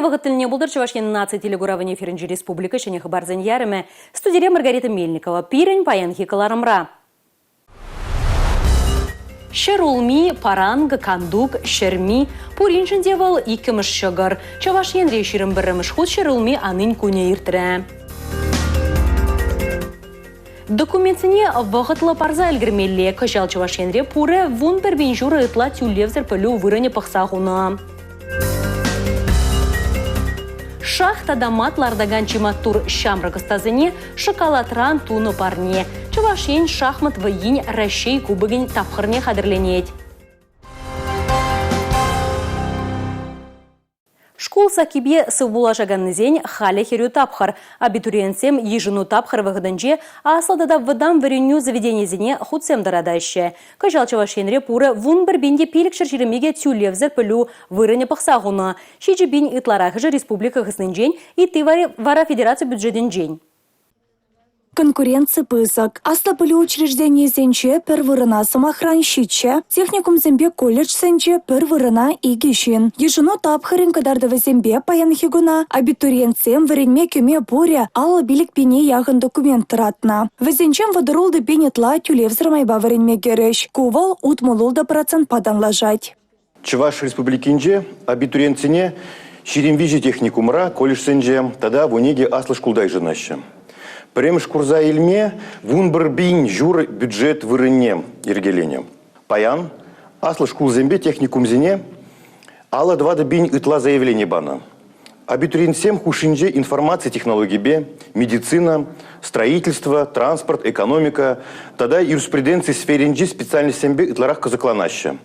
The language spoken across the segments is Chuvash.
Ырӑ вӑхӑт тӗлне пултӑр Чӑваш Ен наци телекуравӗн эфирӗнчи республика ҫӗнӗ хыпарсен ярӑмӗ. Студире Маргарита Мельникова. Пирӗн паянхи кӑларӑмра. Ҫӗрулми, паранкӑ, кантук, ҫӗрми. Пуриншӗн те вӑл иккӗмӗш ҫӑкӑр. Чӑваш Енре 21-мӗш хут ҫӗрулми анин кунӗ иртрӗ. Документсене вӑхӑтлӑ парса ӗлкӗрмелле. Кӑҫал Чӑваш Енре пурӗ 11 пин ҫурӑ ытла тӳлевсӗр пӗлӳ вырӑнӗ пӑхса хунӑ. Шах тата мат лартакан чи маттур ҫамрӑк ӑстасене шоколадран тунӑ парне. Чӑваш Ен шахмат вӑййин Раҫҫей кубокӗн тапхӑрне хатӗрленет. Шкул саккипе сывпуллашаканнисен халӗ хӗрӳ тапхӑр. Абитуриентсем йышӑну тапхӑр вӑхӑтӗнче аслӑ тата вӑтам вӗренӳ заведенийӗсене хутсем тӑратаҫҫӗ. Кӑҫал Чӑваш Енре пурӗ 11 пин те 522 тӳлевсӗр пӗлӳ вырӑнӗ пӑхса хунӑ. 7 пин ытларахӑшӗ республика хыснинчен, ытти вара федераци бюджетӗнчен. Конкуренци пысӑк. Аслӑ пӗлӳ учрежденийӗсенче пӗр вырӑна, сӑмахран, ҫиччӗ, техникумсемпе колледжсенче пӗр вырӑна икӗ ҫын. Йышӑну тапхӑрӗн кӑтартӑвӗсемпе паянхи куна абитуриентсем вӗренме кӗме пурӗ 55 пине яхӑн документ тӑратнӑ. Вӗсенчен 36 пин ытла тӳлевсӗр майпа вӗренме кӗрӗҫ. Ку вӑл 66 процентпа танлашать. Чӑваш Республикинче абитуриентсене 23 техникумра, колледжсенче тата 12 аслӑ шкулта йышӑнаҫҫӗ. Пӗрремӗш курса илме 11 пин ҫур бюджет вырӑнне йӗркеленӗ. Паян аслӑ шкулсемпе техникумсене 54 пин ытла заявлени панӑ. Абитуриентсем хушшинче информаци технологипе, медицина, строительство, транспорт, экономика тата юриспруденци сферинчи специальноҫсемпе ытларах кӑсӑкланаҫҫӗ.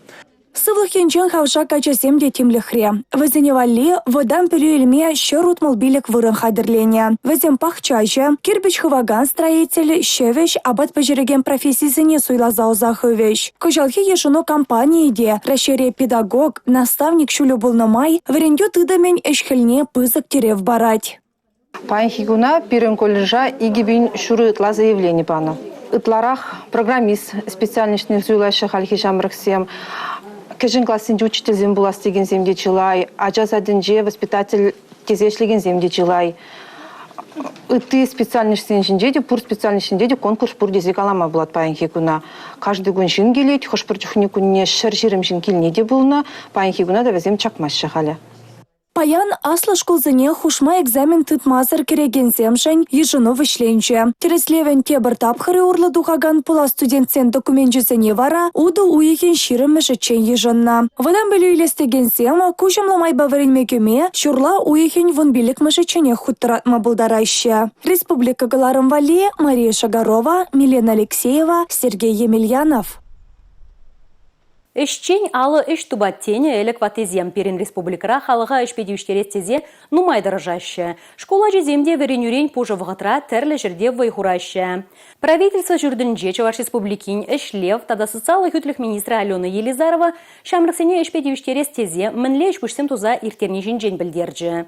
Сывлӑх енчен хавшак ачасем те тимлӗхре. Вӗсене валли вӑтам пӗлӳ илме 165 вырӑн хатӗрленӗ. Вӗсем пахчаҫӑ, кирпӗч хывакан строитель, ҫӗвӗҫ, апат пӗҫерекен профессисене суйласа ӑса хывӗҫ. Кӑҫалхи йышӑну кампанийӗ те Раҫҫейре педагог, наставник ҫулӗ пулнӑ май вӗрентӳ тытӑмӗн ӗҫ-хӗлне пысӑк тӗрев парать. Паянхи куна пирӗн колледжа 2 пин ҫурӑ ытла заявлени панӑ. Ытларах программист специальноҫне суйлаҫҫӗ хальхи ҫамрӑксем. Кӗҫӗн классенчи учительсем пулас текенсем те чылай, ача садӗнче воспитатель тесе ӗҫлекенсем те чылай. Ытти специальноҫсен ҫинче те, пур специальноҫ ҫинче те конкурс пур тесе калама пулать паянхи куна. Каждый кун ҫын килет, хӑш-пӗр чухне кунне 120 ҫын килни те пулнӑ. Паянхи куна та вӗсем чакмаҫҫӗ халӗ. Паян аслӑ шкулсене хушма экзамен тытмасӑр кӗрекенсемшӗн йышӑну вӗҫленчӗ. Тӗрӗслевӗн тепӗр тапхӑрӗ урлӑ тухакан пулас студентсен докуменчӗсене вара утӑ уйӑхӗн 20-мӗшӗччен йышӑннӑ. Вӑтам пӗлӳ илес текенсем куҫӑмлӑ майпа вӗренме кӗме ҫурла уйӑхӗн 15-мӗшӗчченех хут тӑратма пултараҫҫӗ. Республика кӑларӑм валли Мария Шагарова, Милена Алексеева, Сергей Емельянов. Ӗҫчен алӑ ӗҫ тупать тенӗ ӗлӗк ваттисем. Пирӗн республикӑра халӑха ӗҫпе тивӗҫтерес тесе нумай тӑрӑшаҫҫӗ. Шкул ачисем те вӗренӳрен пушӑ вӑхӑтра тӗрлӗ ҫӗрте вӑй хураҫҫӗ. Правительство ҫуртӗнче Чӑваш Республикин ӗҫлев тата социаллӑ хӳтлӗх министрӗ Алена Елизарова ҫамрӑксене ӗҫпе тивӗҫтерес тесе мӗнле ӗҫ-пуҫсем туса ирттерни ҫинчен пӗлтерчӗ.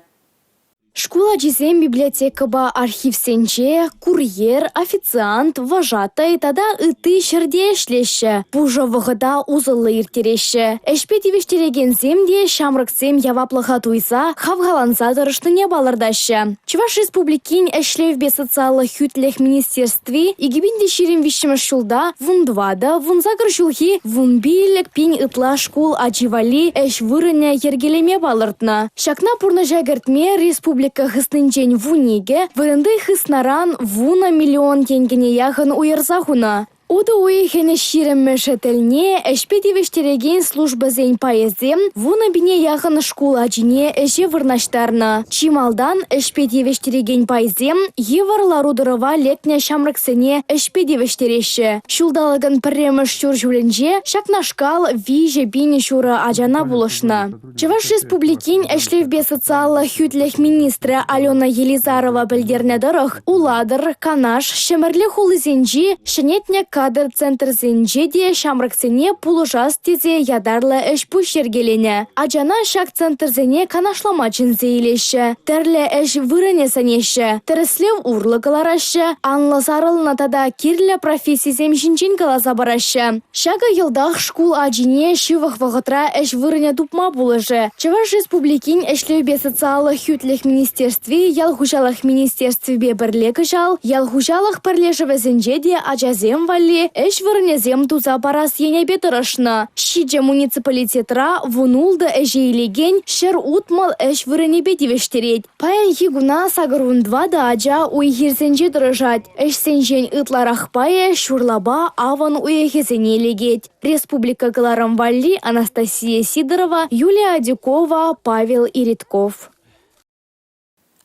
Шкул ачисем библиотекӑпа архивсенче, курьер, официант, вожатӑй тата ытти ҫӗрте ӗҫлеҫҫӗ. Пушӑ вӑхӑта усӑллӑ ирттереҫҫӗ. Ӗҫпе тивӗҫтерекенсем те ҫамрӑксем яваплӑха туйса, хавхаланса тӑрӑшнине палӑртаҫҫӗ. Чӑваш Республикин ӗҫлевпе социаллӑ хӳтлӗх министерстви 2023-мӗш ҫулта 14, 18 ҫулхи 15 пин ытла шкул ачи валли ӗҫ вырӑнӗ йӗркелеме палӑртнӑ. Ҫакна пурнӑҫа кӗртме республика хыснинчен 12, вырӑнти хыснаран 10 миллион тенкӗне яхӑн уйӑрса хунӑ. Утӑ уйӑхӗн 20-мӗшӗ тӗлне ӗҫпе тивӗҫтерекен службӑсен пайӗсем 10 пине яхӑн шкул ачине ӗҫе вырнаҫтарнӑ. Чи малтан ӗҫпе тивӗҫтерекен пайсем йывӑр лару-тӑрӑва лекнӗ ҫамрӑксене ӗҫпе тивӗҫтереҫҫӗ. Ҫулталӑкӑн пӗрремӗш ҫур ҫулӗнче ҫакнашкал 3 пин ҫурӑ ачана пулӑшнӑ. Чӑваш Республикин ӗҫлевпе социаллӑ хӳтлӗх министрӗ Алена Елизарова пӗлтернӗ тӑрӑх, Улатӑр, Канаш, Ҫӗмӗрле хулисенчи ҫӗнетнӗ. Кадр центрӗсенче те ҫамрӑксене пулӑшас тесе ятарлӑ ӗҫ-пуҫ йӗркеленӗ. Ачана ҫак центрсене канашлама чӗнсе илеҫҫӗ, тӗрлӗ ӗҫ вырӑнӗ сӗнеҫҫӗ, тӗрӗслев урлӑ кӑлараҫҫӗ, анлӑ сарӑлнӑ тата кирлӗ профессисем ҫинчен каласа параҫҫӗ. Ҫакӑ йӑлтах шкул ачине ҫывӑх вӑхӑтра ӗҫ вырӑнӗ тупма пулӑшӗ. Чӑваш Республикин ӗҫлевпе социаллӑ хӳтлӗх министерстви ял хуҫалӑх министерствипе пӗрле кӑҫал ял хуҫалӑх пӗрлешӗвӗсенче те ачасем валли ӗҫ вырӑнӗсем туса парас енӗпе тӑрӑшнӑ. 7 муниципалитетра 16 ӗҫе илекен 160 ӗҫ вырӑнӗпе тивӗҫтерет. Паянхи куна 84 ача уй-хирсенче тӑрӑшать. Ӗҫсенчен ытларах пайӗ ҫурлапа авӑн уйӑхӗсене лекет. Республика кӑларӑм валли Анастасия Сидорова, Юлия Адюкова, Павел Иритков.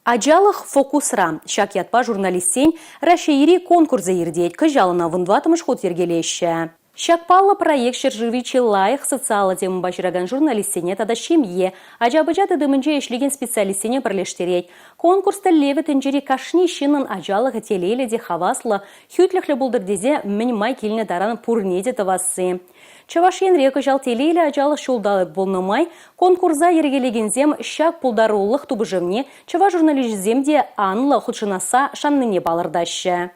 Ачалӑх фокусра. Ҫак ятпа журналистсен Раҫҫейри конкурсӗ иртет. Кӑҫал ӑна вунтӑваттӑмӗш хут йӗркелеҫҫӗ. Ҫак паллӑ проект ҫӗршыври чи лайӑх социаллӑ темӑпа ҫыракан журналистсене тата ҫемье, ача-пӑча тытӑмӗнче ӗҫлекен специалистсене пӗрлештерет. Конкурс тӗллевӗ тӗнчери кашни ҫыннӑн ачалӑхӗ телейлӗ те хаваслӑ, хӳтлӗхлӗ пултӑр тесе мӗн май килнӗ таран пурне те тӑвасси. Чӑваш Енре кӑҫал телейлӗ ачалӑх ҫулталӑк пулнӑ май конкурса йӗркелекенсем ҫак пултарулӑх тупӑшӑвне чӑваш журналисчӗсем те анлӑ хутшӑнасса шаннине палӑртаҫҫӗ.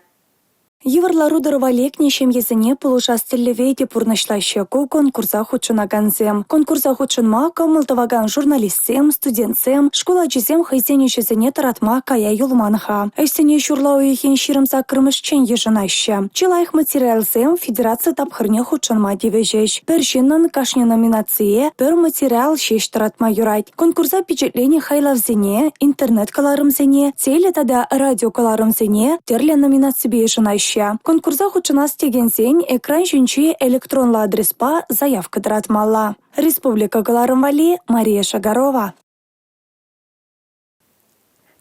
Йывӑр лару-тӑрӑва лекнӗ ҫемьесене пулӑшас тӗллеве те пурнӑҫлаҫҫӗ ку конкурса хутшӑнакансем. Конкурса хутшӑнма кӑмӑл тӑвакан журналистсем, студентсем, шкул ачисем хӑйсен ӗҫӗсене тӑратма кая юлман-ха. Ӗҫсене ҫурла уйӑхӗн 28-мӗшчен йышӑнаҫҫӗ. Чи лайӑх материалсем федераци тапхӑрне хутшӑнма тивӗҫӗҫ. Пӗр ҫыннӑн кашни номинацие пӗр материал ҫеҫ тӑратма юрать. Конкурса пичетленӗ хайлавсене, интернет-кӑларӑмсене, теле тата радиокӑларӑмсене тӗрлӗ номинаципе йышӑнаҫҫӗ. Конкурса хутшӑнас текенсен экран ҫинчи электронлӑ адреспа заявка тӑратмалла. Республика кӑларӑм валли Мария Шагарова.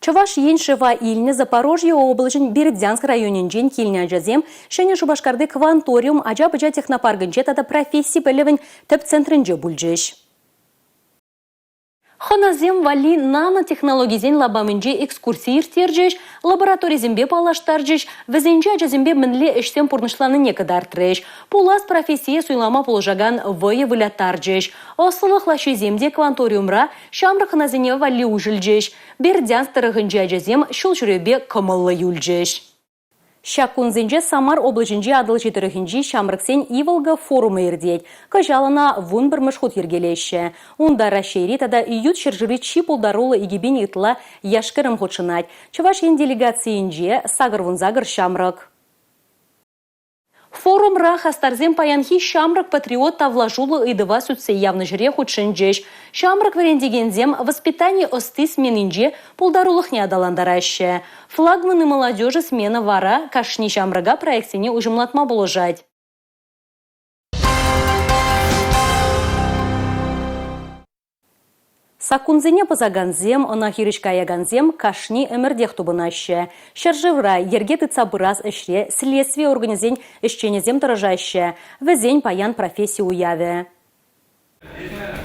Чӑваш Ен шыва илнӗ Запорожье облаҫӗн Бердянск районӗнчен килнӗ ачасем Ҫӗнӗ Шупашкарти Кванториум ача-пӑча технопаркӗнче тата професси пӗлӗвӗн тӗп центрӗнче пулчӗҫ. Хӑнасем валли нанотехнологисен лапамӗнче экскурси ирттерчӗҫ, лабораторисемпе паллаштарчӗҫ, вӗсенче ачасемпе мӗнле ӗҫсем пурнӑҫланине кӑтартрӗҫ. Пулас профессие суйлама пулӑшакан вӑйӑ выляттарчӗҫ. Ӑслӑлӑх лаҫҫисем те кванториумра ҫамрӑк хӑнасене валли уҫӑлчӗҫ. Бердянск тӑрӑхӗнчи ачасем ҫул ҫӳревпе кӑмӑллӑ юлчӗҫ. Ҫак кунсенче Самар облаҫӗнчи Атӑлҫи тӑрӑхӗнчи ҫамрӑксен Иволга форумӗ иртет. Кӑҫал ӑна 11-мӗш хут йӗркелеҫҫӗ. Унта Раҫҫейри тата ют ҫӗршыври чи пултаруллӑ 2000 ытла яш-кӗрӗм хутшӑнать. Чӑваш Ен делегацийӗнче 88 ҫамрӑк. Форумра хастарсем паянхи ҫамрӑк патриот тавлашуллӑ ыйтӑва сӳтсе явнӑ ҫӗре хутшӑнчӗҫ. Ҫамрӑк вӗрентекенсем воспитани ӑсти сменинче пултарулӑхне аталантараҫҫӗ. Флагманы молодежи смена вара кашни ҫамрӑка проектсене уҫӑмлатма пулӑшать. Саккунсене пӑсакансем, ӑна хирӗҫ каякансем кашни ӗмӗртех тупӑнаҫҫӗ. Ҫӗршывра йӗрке тытса пырас ӗҫре следстви органӗсен ӗҫченӗсем тӑрӑшаҫҫӗ. Вӗсен паян професси уявӗ.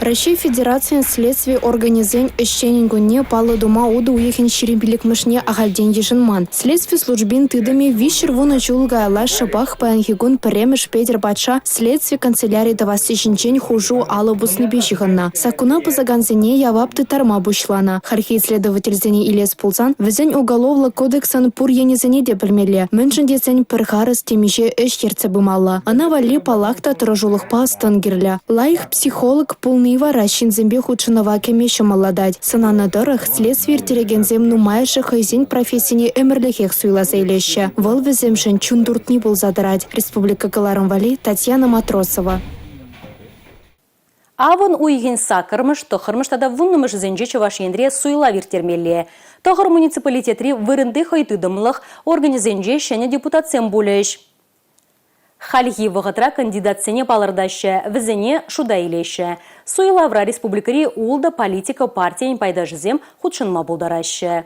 Раҫҫей Федерацийӗн следстви органӗсен ӗҫченӗн кунне паллӑ тума утӑ уйӑхӗн 25-мӗшне ахальтен йышӑнман. Следстви службин тытӑмӗ 310 ҫул каялла шӑпах паянхи кун пӗрремӗш Петӗр патша Следстви канцелярийӗ тӑвасси ҫинчен хушу алӑ пуснипе ҫыхӑннӑ. Саккуна пӑсакансене явап тыттарма пуҫланӑ. Хальхи следовательсене илес пулсан, вӗсен Уголовлӑ кодексӑн пур енӗсене те пӗлмелле, мӗншӗн тесен пӗр харӑс темиҫе ӗҫ ертсе пымалла. Ӑна валли, паллах та, тӑрӑшулӑхпа ӑс-тӑн кирлӗ. Лайӑх психолог пулни вара ҫынсемпе хутшӑнӑва кӗме ҫӑмӑллатать. Сӑнанӑ тӑрӑх, следстви ирттерекенсем нумайӑшӗ хӑйсен профессине ӗмӗрлӗхех суйласа илеҫҫӗ. Вӑл вӗсемшӗн чун туртни пулса тӑрать. Республика кӑларӑм валли Татьяна Матросова. Авӑн уйӑхӗн саккӑрмӗш, тӑххӑрмӗш тата вуннӑмӗшӗсенче Чӑваш Енре суйлав ирттермелле. Тӑхӑр муниципалитетри вырӑнти хӑйтытӑмлӑх органӗсенче ҫӗнӗ депутатсем пулӗҫ. Хальхи вӑхӑтра кандидатсене палӑртаҫҫӗ, вӗсене шута илеҫҫӗ. Суйлавра республикӑри ултӑ политика партийӗн пайташӗсем хутшӑнма пултараҫҫӗ.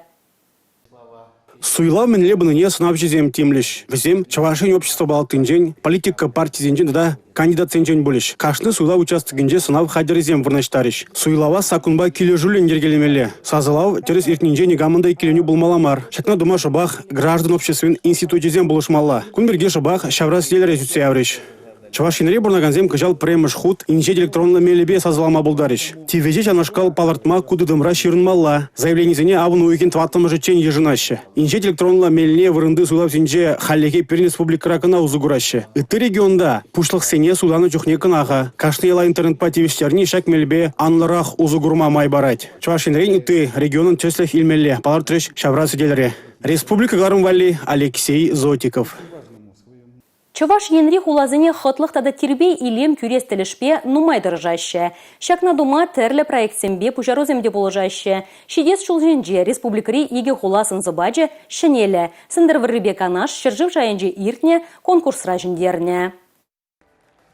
Суйлав мӗнле пынине сӑнавҫӑсем тимлӗҫ. Вӗсем Чӑваш Ен Общество палатинчен, политика партисенчен тата кандидатсенчен пулӗҫ. Кашни суйлав участокӗнче сӑнав хатӗрӗсем вырнаҫтарӗҫ. Суйлава саккунпа килӗшӳллӗн йӗркелемелле. Сасӑлав тӗрӗс иртнинче никамӑн та иккӗленӳ пулмалла мар. Ҫакна тума шӑпах граждан обществин институчӗсем пулӑшмалла. Кун пирки шӑпах ҫавра сӗтелре сӳтсе яврӗҫ. Чӑваш Енре пурӑнакансем кӑҫал пӗрремӗш хут инҫет электронлӑ мелӗпе сасӑлама пултарӗҫ. Тивӗҫе ҫавнашкал палӑртма ку тытӑмра ҫырӑнмалла. Заявленисене авӑн уйӑхӗн тӑваттӑмӗшӗччен йышӑнаҫҫӗ. Инҫет электронлӑ мелне вырӑнти суйлавсенче хальлӗхе пирӗн республикӑра кӑна усӑ кураҫҫӗ. Ытти регионта пуҫлӑхсене суйланӑ чухне кӑна-ха. Кашни яла интернетпа тивӗҫтерни ҫак мелпе анлӑрах усӑ курма май парать. Чӑваш Енрен ытти регионӑн тӗслӗх илмелле, палӑртрӗҫ ҫавра сӗтелре. Республика кӑларӑм валли Алексей Зотиков. Чӑваш Енри хуласене хӑтлӑх тата тирпей-илем кӳрес тӗлӗшпе нумай тӑрӑшаҫҫӗ. Ҫакна тума тӗрлӗ проектсемпе пуҫарусем те пулӑшаҫҫӗ. Ҫитес ҫулсенче республикӑри икӗ хула сӑн-сӑпачӗ ҫӗнелӗ. Сӗнтӗрвӑррипе Канаш ҫӗршыв шайӗнче иртнӗ конкурсра ҫӗнтернӗ.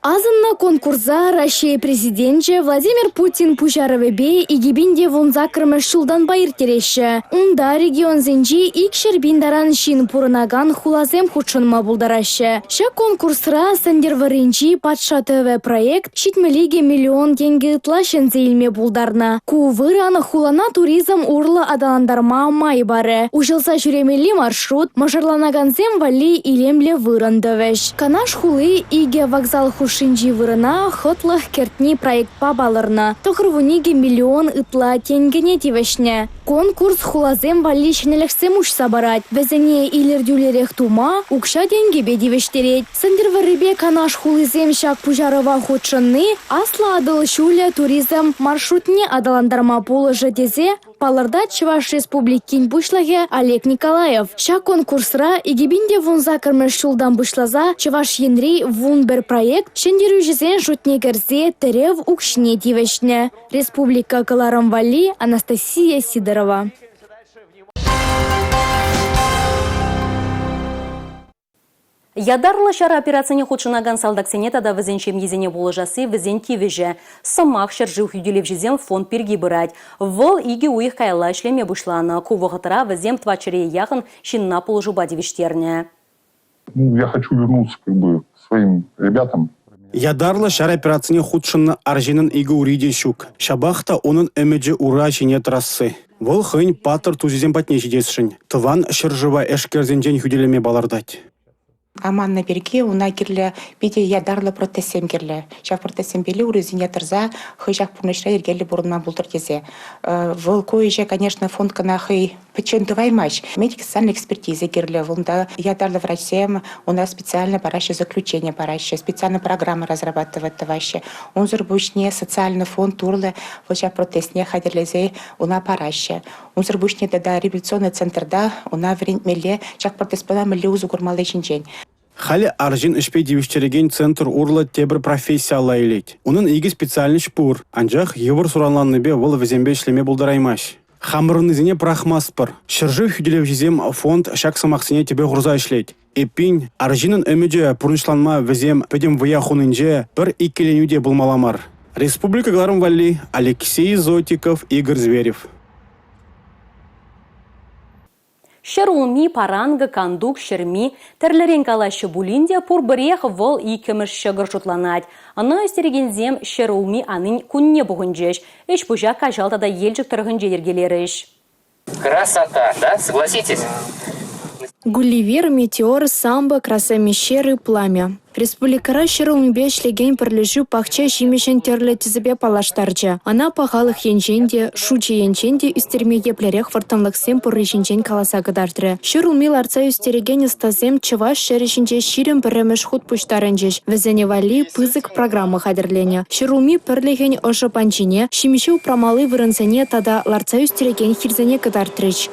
Асӑннӑ конкурса Раҫҫей Президенчӗ Владимир Путин пуҫарӑвӗпе 2018-мӗш ҫултанпа ирттереҫҫӗ. Унта регионсенчи 200 пин таран ҫын пурӑнакан хуласем хутшӑнма пултараҫҫӗ. Ҫак конкурсра Сӗнтӗрвӑрринчи «Патша тӑвӗ» проект 72 миллион тенкӗ ытла ҫӗнсе илме пултарнӑ. Ку вырӑн хулана туризм урлӑ аталантарма май парӗ. Уҫӑлса ҫӳремелли маршрут, мӑшӑрланакансем валли илемлӗ вырӑн тӑвӗҫ. Канаш хули икӗ вокзал хушшинчи вырӑна хӑтлӑх кӗртни проектпа палӑрнӑ. 92 миллион ытла тенкӗне тивӗҫнӗ. Конкурс хуласем валли ҫӗнӗлӗхсем уҫса парать. Вӗсене илӗртӳллӗрех тума укҫа-тенкӗпе тивӗҫтерет. Сӗнтӗрвӑррипе Канаш хулисем ҫак пуҫарӑва хутшӑнни Аслӑ Атӑл ҫулӗ туризм маршрутне аталантарма пулӑшӗ тесе Палӑртать Чӑваш Республикин Пуҫлӑхӗ Олег Николаев. Ҫак конкурсра 2018-мӗш ҫултан пуҫласа Чӑваш Енри 11 проект ҫӗнтерӳҫӗсен шутне кӗрсе тӗрев укҫине тивӗҫнӗ. Республика кӑларӑм валли Анастасия Сидорова. Ятарлӑ ҫар операцине хутшӑнакан салтаксене тата вӗсен ҫемйисене пулӑшасси вӗсен тивӗҫӗ. Сӑмах ҫӗршыв хӳтӗлевҫисем фонд пирки пырать. Вӑл икӗ уйӑх каялла ӗҫлеме пуҫланӑ. Ку вӑхӑтра вӗсем тӑватҫӗре яхӑн ҫынна пулӑшупа тивӗҫтернӗ. Ну, я хочу вернуться как бы к своим ребятам. Ятарлӑ ҫар операцине хутшӑннӑ арҫыннӑн икӗ ури те ҫук. Ҫапах та унӑн ӗмӗчӗ ура ҫине тӑрасси. Вӑл хӑйӗн паттӑр тусӗсем патне ҫитесшӗн, тӑван ҫӗршыва эшкерсенчен хӳтӗлеме палӑртать. Аманнӑ пирки уна кирлӗ питӗ ятарлӑ протезсем кирлӗ. Ҫав протезсемпеле урисене тӑрса хӑй ҫак пурнӑҫра йӗркеллӗ пурӑнма пултӑр тесе. Вӑл ку ӗҫе, конечно, фонд кӑна хӑй пӗччен тӑваймасть. Медик социальной экспертиза кирлӗ. Унта ятарлӑ врачсем у специально параҫҫӗ заключение параҫҫӗ, специально программа разрабатывать тӑваҫҫӗ. Унсӑр пуҫне социальный фонд урлӑ вӑл ҫав протезне хатӗрлесе уна параҫҫӗ. Унсӑр пуҫне тата реабилитационный центрта уна вӗрентмелле ҫак протезпа мӗнле усӑ курмалли ҫинчен. Халӗ арҫын ӗҫпе тивӗҫтерекен центр урлӑ тепӗр професси алла илет. Унӑн икӗ специальноҫ пур, анчах йывӑр суранланнипе вӑл вӗсемпе ӗҫлеме пултараймасть. Хамӑрӑннисене пӑрахмастпӑр. Ҫӗршыв хӳтӗлевҫисем фонд ҫак сӑмахсене тӗпе хурса ӗҫлет. Эппин, арҫыннӑн ӗмӗчӗ пурнӑҫланма вӗсем пӗтӗм вӑя хунинче пӗр иккӗленӳ те пулмалла мар. Республика кӑларӑм валли Алексей Зотиков, Игорь Зверев. Ҫӗрулми, паранкӑ, кантук, ҫӗрми тӗрлӗрен калаҫҫӗ пулин те пурпӗрех вӑл иккӗмӗш ҫӑкӑр шутланать. Ӑна ӳстерекенсем ҫӗрулми анин кунне пухӑнчӗҫ. Ӗҫ-пуҫа Каҫал тата Елчӗк тӑрӑхӗнче йӗркелерӗҫ. Красота, да, согласитесь? Гулливер, Метеор, Самбо, Краса Мещеры, Пламя. Республикӑра ҫӗрулмипе ӗҫлекен пӗрлешӳ пахча ҫимӗҫӗн тӗрлӗ тӗсӗпе паллаштарчӗ. Ӑна пахалӑх енчен те, шучӗ енчен те ӳстерме еплерех вӑрттӑнлӑхсем пурри ҫинчен каласа кӑтартрӗ. Ҫӗрулми лартса ӳстерекен ӑстасем чӑваш ҫӗрӗ ҫинче 21-мӗш хут пуҫтарӑнчӗҫ. Вӗсене валли пысӑк программа хатӗрленӗ. Ҫӗрулми пӗрлӗхӗн ӑшӑ панчине, ҫимӗҫе упрамалли вырӑнсене тата лартса ӳстерекен хирсене кӑтартрӗҫ.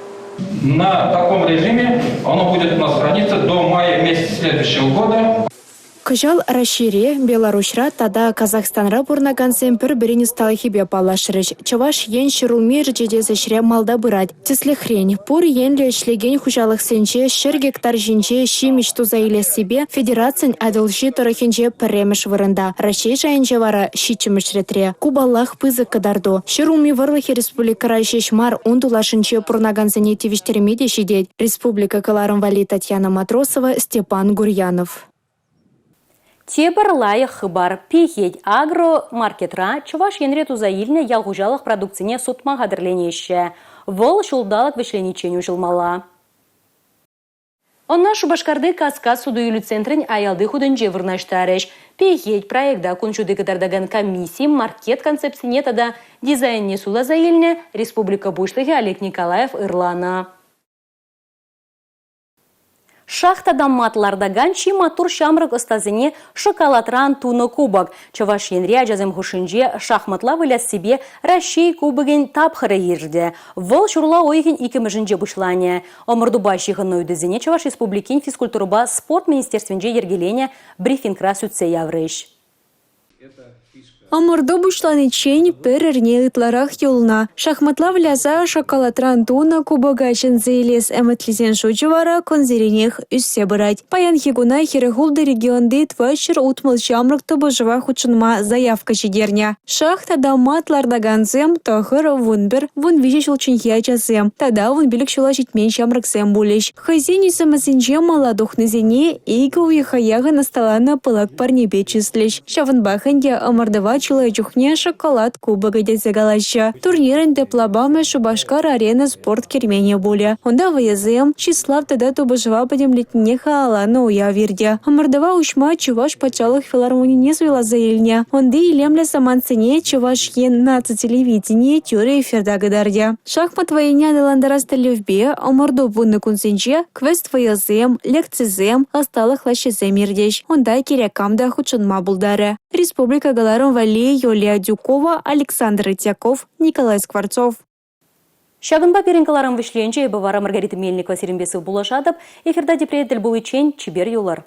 На таком режиме оно будет у нас храниться до мая месяца следующего года. Кӑҫал Раҫҫейре, Беларуҫра тата Казахстанра пурӑнакансем пӗр-пӗрин ӑсталӑхӗпе паллашрӗҫ. Чӑваш Ен ҫӗрулми ӗрчетес ӗҫре малта пырать. Тӗслӗхрен, пур енлӗ ӗҫлекен хуҫалӑхсенче 100 гектар ҫинче ҫимӗҫ туса илессипе федерацин Атӑлҫи тӑрӑхӗнче пӗрремӗш вырӑнта, Раҫҫей шайӗнче вара ҫиччӗмӗш ретре. Ку, паллах, пысӑк кӑтарту. Ҫӗрулми вӑрлӑхӗ республикӑра ҫеҫ мар, ун тулашӗнче пурӑнакансене тивӗҫтерме те ҫитет. Республика кӑларӑм валли Татьяна Матросова, Степан Гурьянов. Тепӗр лайӑх хыпар Пехет агромаркетра Чӑваш Енре туса илнӗ ял хуҫалӑх продукцине сутма хатӗрленеҫҫӗ. Вӑл ҫулталӑк вӗҫлениччен уҫӑлмалла. Ӑна Шупашкарти Каскад суту-илӳ центрӗн аялти хутӗнче вырнаҫтарӗҫ. Пехет проекта кун ҫути кӑтартакан комисси маркет концепцине тата дизайнне суйласа илнӗ, республика Пуҫлӑхӗ Олег Николаев ырланӑ. Шах тата мат лартакан чи маттур ҫамрӑк ӑстасене шоколадран тунӑ кубок. Чӑваш Енре ачасем хушшинче шахматла выляссипе Раҫҫей кубокӗн тапхӑрӗ иртӗ. Вӑл ҫурла уйӑхӗн иккӗмӗшӗнче пуҫланӗ. Ӑмӑртупа ҫыхӑннӑ ыйтусене Чӑваш Республикин физкультурӑпа спорт министерствинче йӗркеленӗ брифингра сӳтсе яврӗҫ. Ӑмӑрту пуҫланиччен пӗр эрне ытларах юлнӑ. Шахматла выляса шоколадран тунӑ кубока ҫӗнсе илес ӗмӗтлисен шучӗ вара кунсеренех ӳссе пырать. Паянхи куна 46 регионти 460 ҫамрӑк тупӑшӑва хутшӑнма заявка ҫитернӗ. Шах тата мат лартакансем 9, 11, 13 ҫулчченхи ачасем тата 15 ҫула ҫитмен ҫамрӑксем пулӗҫ. Хӑйсен ӳсӗмӗсенче мала тухнисене икӗ уйӑха яхӑн ӑсталанӑ пылак парнепе чыслӗҫ. Ҫавӑнпах ӗнтӗ ӑмӑртӑва чылай чухне шоколад кубокӗ тесе калаҫҫӗ. Турнирӑн тӗп лапамӗ Шупашкар-Арена спорт керменӗ пулӗ. Унта вӑйӑсем, чыслав тата тупӑшӑва пӗтӗмлетнине халалланӑ уяв иртӗ. Ӑмӑртӑва уҫма Чӑваш патшалӑх филармонине суйласа илнӗ. Унти илемлӗ самантсене Чӑваш Ен наци телевиденийӗ тӳрӗ эфирта кӑтартӗ. Шахмат вӑййине аталантарас тӗллевпе ӑмӑрту пынӑ кунсенче квест-вӑйӑсем, лекцисем, ӑсталӑх лаҫҫисем иртӗҫ. Унта кирек кам та хутшӑнма пултарӗ. Республика кӑларӑм валли Юлия Дюкова, Александр Итяков, Николай Скворцов. Ҫакӑнпа пирӗн кӑларӑм вӗҫленчӗ. Эпӗ вара Маргарита Мельникова сирӗнпе сывпуллашатӑп. Эфирта тепре тӗл пуличчен чипер юлӑр.